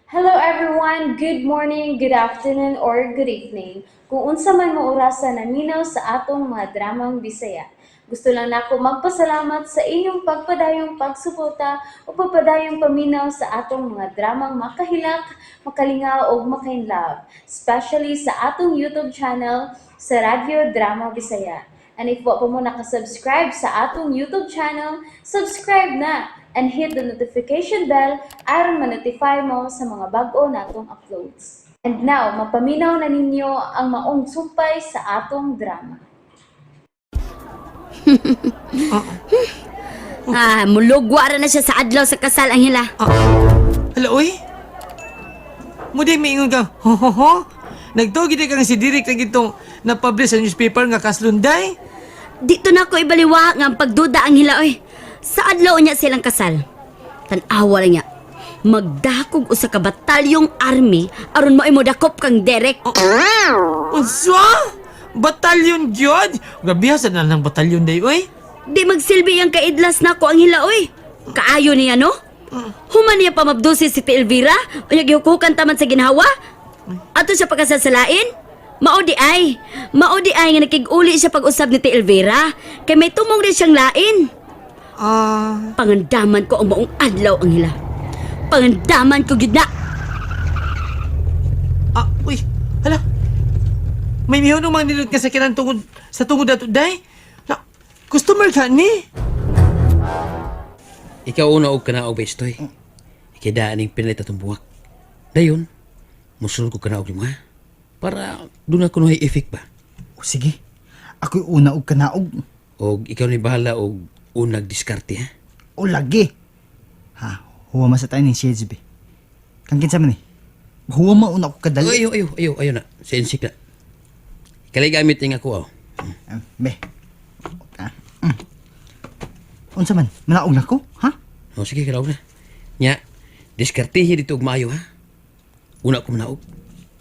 Hello everyone! Good morning, good afternoon, or good evening. Kung unsa man mo orasa naminaw sa atong mga dramang Bisaya. Gusto lang nako magpasalamat sa inyong pagpadayong pagsuporta o pagpadayong paminaw sa atong mga dramang makahilak, makalingaw ug makainlove, especially sa atong YouTube channel sa Radyo Drama Bisaya. And if wa pa mo nakasubscribe sa atong YouTube channel, subscribe na and hit the notification bell aron ma-notify mo sa mga bag-o natong uploads. And now, mapaminaw na ninyo ang maong sumpay sa atong drama. Ah, mulugwa ra na siya sa adlaw sa kasal ang hila. Hala, uy! Mudi miingon ka, ho ho ho! Nagtuo gid kang si Direk na gitong na-publish sa newspaper nga kaslunday. Dito na ko ibaliwa nga ang pagduda ang hila oy. Sa adlaw niya silang kasal. Tan-awa lang niya. Magdakog usa ka batalyong army aron maoy modakop kang Derek. Unsa? Batalyon gyud! Grabe sa na lang batalyon day, uy. Di magsilbi ang kaidlas nako ang hila oy. Kaayo niya no? Human niya pa mabdusi si Ti Elvira, unya gihukukan taman sa ginhawa. Ato siya pagkasasalain? Mao di ay. Mao di ay nga nakig-uli siya pag-usab ni Ti Elvira kay may tumong rin siyang lain. Ah, Pangandaman ko ang maong adlaw ang hila. Pangandaman ko gid na. ah, uy, hala. May mihunong mga nilot nga sakyanan tungod sa tungod ato day. Na, customer ka ni. Ikaw una og kanaog ba istoy. Ikay daan ning pinalit atong buwak. Dayon, musulod ko kanaog nimo ha. Para doon ako nuhay effect ba. O sige, ako'y una og kanaog. Og ikaw ni bahala og unag diskarte ha. O lagi. Ha, huwa man sa tayo ni shades be. Kang kinsa man eh. Huwa man una ko kadali. Ayo ayo ayo ayo na. Sa insik na. Kalay gamit ning ako oh. Ah, be. Ah, mm. Unsa man, manaog na ko, ha? O sige kanaog na. Nya, diskartehi dito og maayo ha. Una ko manaog.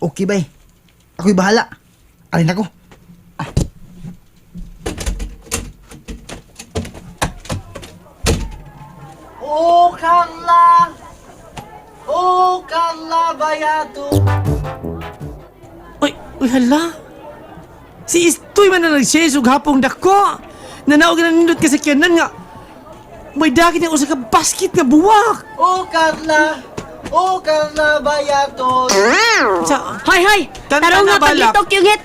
Okay bay. Ako'y bahala. Alin ako. Oh Carla! Oh Carla Bayato! Uy, uy, hala. Si Istoy man na nag-share og hapong dako. Nanaog na nindot ka sakyanan nga. May dagit ang usa ka basket nga buwak. Oh Carla! Oh Carla Bayato! Sa Hoy hoy, Kanta tarong na nga balak. paglitok yung hit.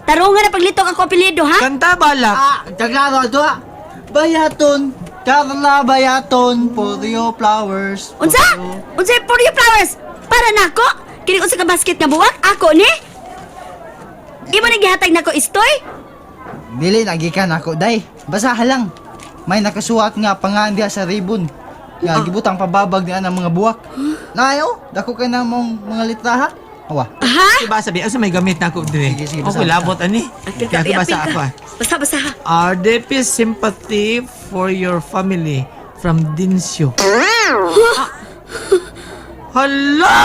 Tarong nga na paglitok ako apelyido ha. Kanta balak. Ah, taglaro do ah. Bayaton! Carla Bayaton for your flowers. Unsa? Unsa for you flowers? Para nako? Kini unsa ka basket nga buwak? Ako ni? Imo ni gihatag nako istoy? Dili nagikan ako day. Basaha lang. May nakasuwat nga pangan diha sa ribbon. Nga gibutang pababag niya ng mga buwak. Nayo, dako kay na mong mga litraha. Awa. Ha? Diba sabi, asa may gamit na ako dire. Sige, sige, basa, Okay, labot ani. Apil Kaya ka, ako basa apil ako ka. ah. Basa basa ha. Our deepest sympathy for your family from Dinsyo. Ah. Hala!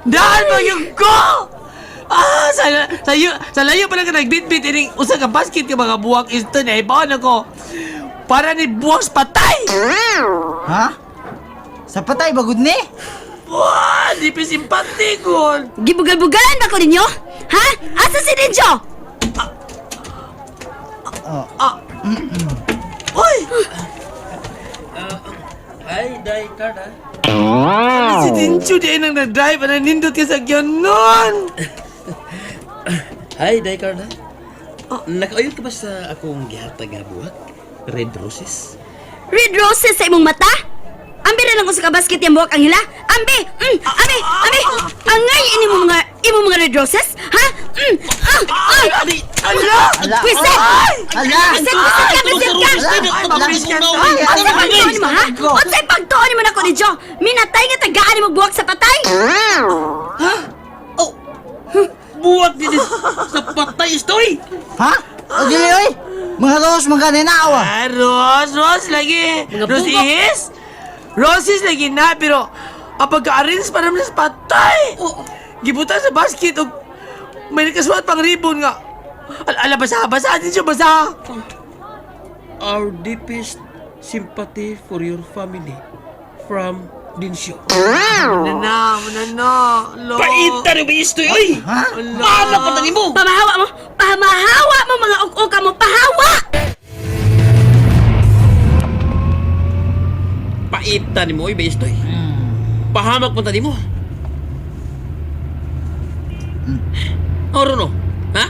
Dahil mo yung ko! Ah, sa layo pa lang ka nagbitbit ining usa ka basket ka mga buwak isto na ibaon ako. Para ni buwak sa patay. Ha? Sa patay bagud ni? Wah, deepest sympathy ko. Gibugal-bugalan ba ko ninyo? Ha? Asa si Ninjo? Uy! Ay, day card ha. Si Dinsyo di ay nang nag-drive ang nindot ka sa ganon. Ay, day card ha. Nakaayon ka ba sa akong gihatag nga buwak? Red roses? Red roses sa imong mata? Ambi ra lang usa ka basket yang buwak ang hila? Ambi! Ambi! Ambi! Angay ini mo mga imo mga red roses? Ha? Ah! Ah! Ala! Ala! Pwisit! Ala! Pwisit! Pwisit ka! Pwisit ka! Ay, mabilis ka. Ay, Unsay pagtuon mo ha? Ko. Unsay pagtuon mo nako ni Joe? Minatay nga tagaan mo buwak sa patay? Buwak din sa patay istoy. Ha? O dili oy. Mga rose mga kanina awa. Ah, Rose, Rose lagi. Mga Rose bugok. is? Rose is lagi na, pero ang pagka-arrange pa naman sa patay. Gibutan sa basket og may nakasuot pang ribbon nga. Ala, ala, basa, basa, din siya, basa. Our deepest sympathy for your family from Dinsyo. Nana, nana. Lo. Paita ni ba istoy, oy! Ha? Paano pa tani mo? Pamahawa mo! Pamahawa mo mga uk-uka mo! Pahawa! Paita ni mo, oy, ba istoy? Pahamak pa tani mo. Oro no? Ha?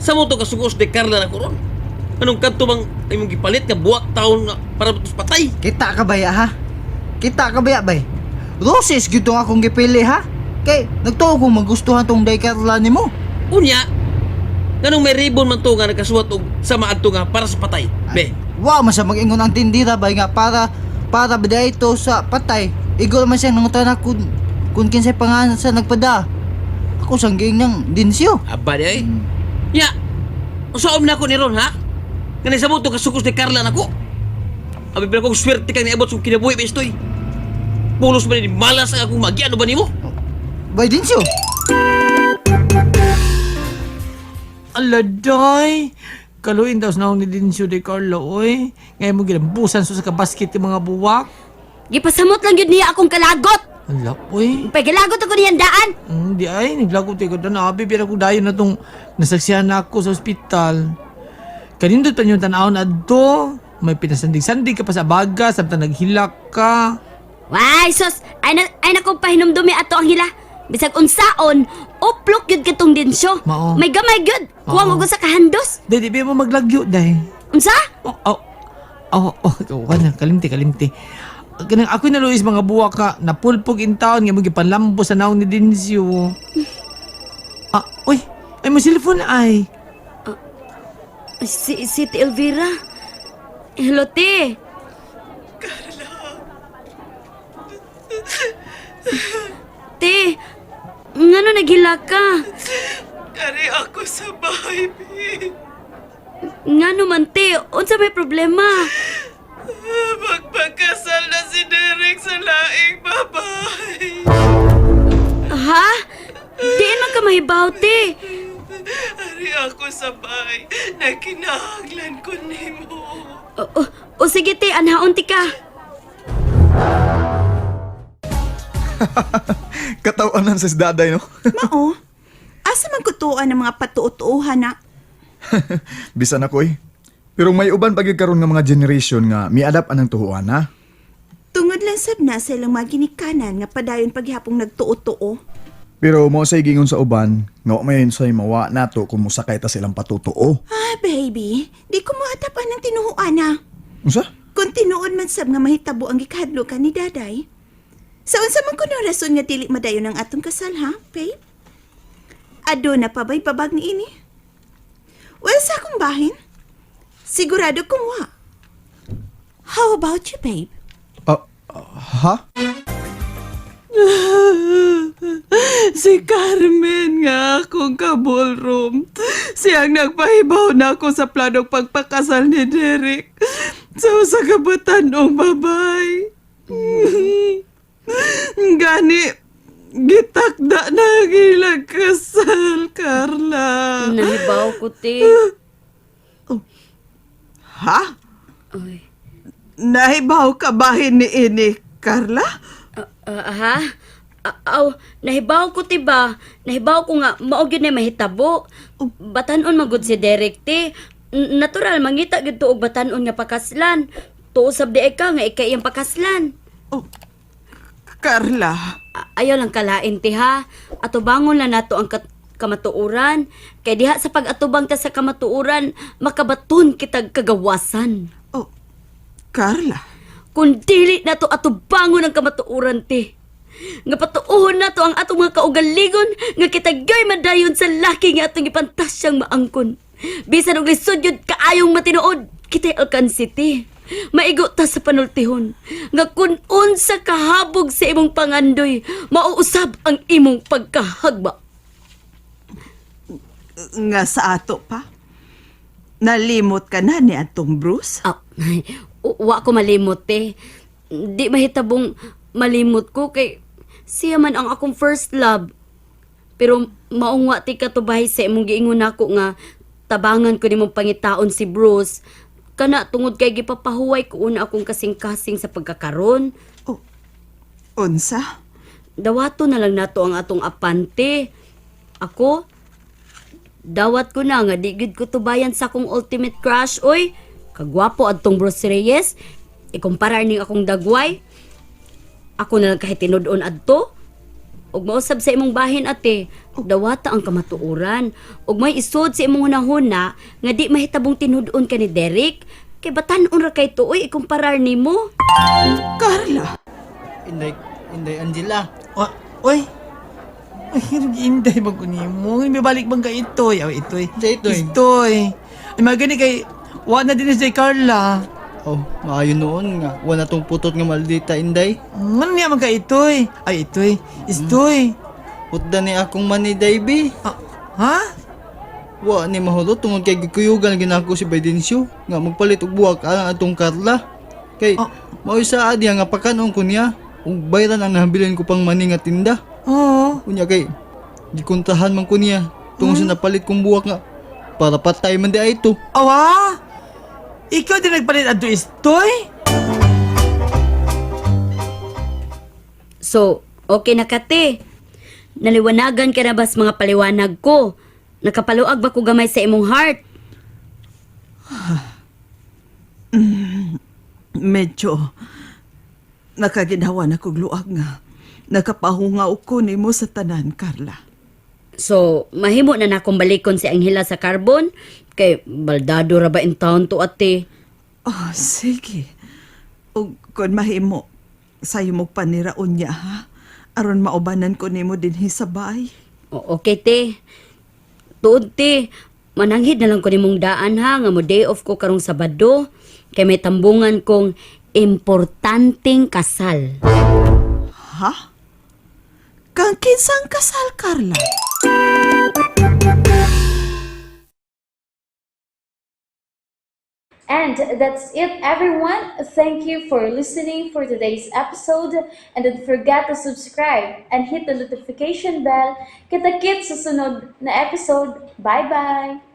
Sa mo to kasugos de Carla na koron? Anong kadto bang imong gipalit nga buwak taon nga para tos patay? Kita ka ba ya, ha? Kita ka ba ya, bay? Roses gyud tong akong gipili ha? Kay nagtuo kong magustuhan tong Day Carla nimo. Unya, nganong may ribbon man to nga nagkasuwat og sama adto nga para sa patay. Be, Wow, man sa mag-ingon ang tindira bay nga para para ba ito sa patay. Igo man siya nangutana kung kinsay pangalan sa nagpada. Ako sang giing ng dinsyo. aba di ay. Ya, usaom na ako ni Ron, ha? Nga sa mo to kasugos ni Carla nako. Abi pero kong swerte kang niabot sa kinabuhi ba istoy. Pulos ba ni malas ang akong magi ano ba nimo? Bay dinsyo. Ala, day. Kaluin daw sa naong ni Dinsyo de Carlo, oy. Ngayon mo ginambusan so sa kabasket yung mga buwak. Gipasamot lang yun niya akong kalagot! Ala, oy. Pagilagot ako niyang daan! Di ay, naglagot ko doon. Abi, pero kung dayon na itong nasaksihan na ako sa ospital. Kanindot pa niyong tanawon adto. May pinasandig-sandig ka pa sa baga, samtang naghilak ka. Way, sus! Ay na, ay na kong pahinumdumi ato ang hila. Bisag unsaon, uplok yun kitong dinsyo. Mao. May gamay gyud. Kuwang Mao. og sa kahandos. Di, di ba mo maglagyo, day? Unsa? Oh, oh, oh, oh, oh, oh, kalimti, kalimti. Kanang ako na Luis, mga buwak ka, napulpog in town, nga mo gipanlambo sa naong ni Dinsyo. Ah, uy, ay mo cellphone ay. Si Tita Elvira. Hello, te. Carla. Te, ngano naghila ka? Dari ako sa bahay, babe. Ngano man, te? Unsa may problema? Magpagkasal na si Derek sa laing babae. Ha? Diin man ka mahibaw, te. Ari ako sa bahay na kinahanglan ko nimo. O, o, o sige, te. Anhaon ti ka. Katawanan sa daday, no? Mao, asa man kutuan ang mga patuo-tuohan na? Bisan ako eh. Pero may uban pa gyud karon nga mga generation nga miadapt anang tuhuan ha. Tungod lang sab na sa ilang mga ginikanan nga padayon paghapong nagtuo-tuo. Pero mo say gingon sa uban nga wa may say mawa nato kung mosakay ta silang patutuo. Ah, baby, di ko moatapan ang tinuoan na. Unsa? Kung tinuod man sab nga mahitabo ang gikahadlokan ni daday. Sa unsa man kuno rason nga dili madayon ang atong kasal ha, babe? Aduna pa ba'y babag ni ini? Well, sa akong bahin, sigurado kong wa. How about you, babe? Ah, ah, ha? Si Carmen nga akong ka-ballroom. Siyang nagpahibaw na ako sa planong pagpakasal ni Derek. Sa usa ka batanong babay. Gani, gitakda na ang ilang kasal, Carla. Nahibaw ko, te. Ha? Ay. Nahibaw ka bahin ni ini, Carla? Ah, ah, ha? Ah, aw, nahibaw ko ti ba? Nahibaw ko nga mao gyud na mahitabo. Batan-on man gud si Derek ti. Natural mangita gyud to og batan-on nga pakaslan. Tuo sab di ay ka nga ikay iyang pakaslan. Oh, Carla. Ayaw lang kalain ti ha. Atubangon lang nato ang kamatuoran. Kay diha sa pag-atubang ta sa kamatuoran, makabaton kitag kagawasan. Oh, Carla. Kung dili na to atubangon ang kamatuoran ti. Nga patuohon na to ang atong mga kaugaligon nga kita gay madayon sa laki nga atong ipantasyang maangkon. Bisan og lisod yun kaayong matinuod, kita'y alkansi ti. Maigo ta sa panultihon. Nga kun unsa kahabog sa imong pangandoy, mauusab ang imong pagkahagba. Nga sa ato pa. Nalimot ka na ni atong Bruce? Ah, ay, wa ko malimot eh. Di mahitabong malimot ko kay siya man ang akong first love. Pero maungwa ti katubahay sa imong giingon nako nga tabangan ko nimong pangitaon si Bruce. Kana tungod kay gipapahuway ko una akong kasing-kasing sa pagkakaron. Oh, Unsa? Dawato na lang nato ang atong apante. Ako, dawat ko na nga di gyud ko tubayan sa akong ultimate crush, oy. Kagwapo adtong Bruce Reyes. Ikumpara ning akong dagway. Ako na lang kahit tinud-on adto. Ug mausab sa imong bahin ate, dawata ang kamatuoran. Ug may isod sa imong hunahuna nga di mahitabong tinud-on ka ni Derek. Kay batan-on ra kay tuoy ikumparar nimo. Carla! Inday, Inday Angela. Wa, oy. Ay, inday ba ko nimo? May balik bang ka itoy? Aw, itoy. Sa itoy. Itoy. Ay, magani kay, wa na din si Carla. Oh, maayo noon nga. Wala tong putot nga maldita, Inday. Ano niya man ka itoy? Ay, itoy. Istoy. Putda ni akong maniday, bi. Ah, ha? Wa ni mahulot tungod kay gikuyugan ginako si Baidencio nga magpalit og buwak alang atong Carla. Kay Oh. mao sa diya nga pakanon ko niya ug bayran ang nahabilin ko pang mani nga tinda. Oo. Unya kay gikontrahan man ko niya tungod sa napalit kong buwak nga para patay man di ay ito. Awa! Ikaw din nagpalit adto istoy? So, okay na kate. Naliwanagan ka na ba sa mga paliwanag ko? Nakapaluag ba ko gamay sa imong heart? Medyo nakaginhawa na kog luag nga. Nakapahungaw ko nimo sa tanan, Carla. So, mahimo na nakong balikon si Angela sa carbon? Kay baldado ra ba in town to ate? Oh, sige. Ug kon mahimo, sayo mo paniraon niya, ha? Aron maubanan ko nimo dinhi sa bahay. O, okay te. Tuod te, mananghid na lang ko nimong daan ha nga mo day off ko karong Sabado kay may tambungan kong importanteng kasal. Ha? Kang kinsang kasal, Carla? And that's it, everyone. Thank you for listening for today's episode. And don't forget to subscribe and hit the notification bell. Kita-kits sa sunod na episode. Bye-bye!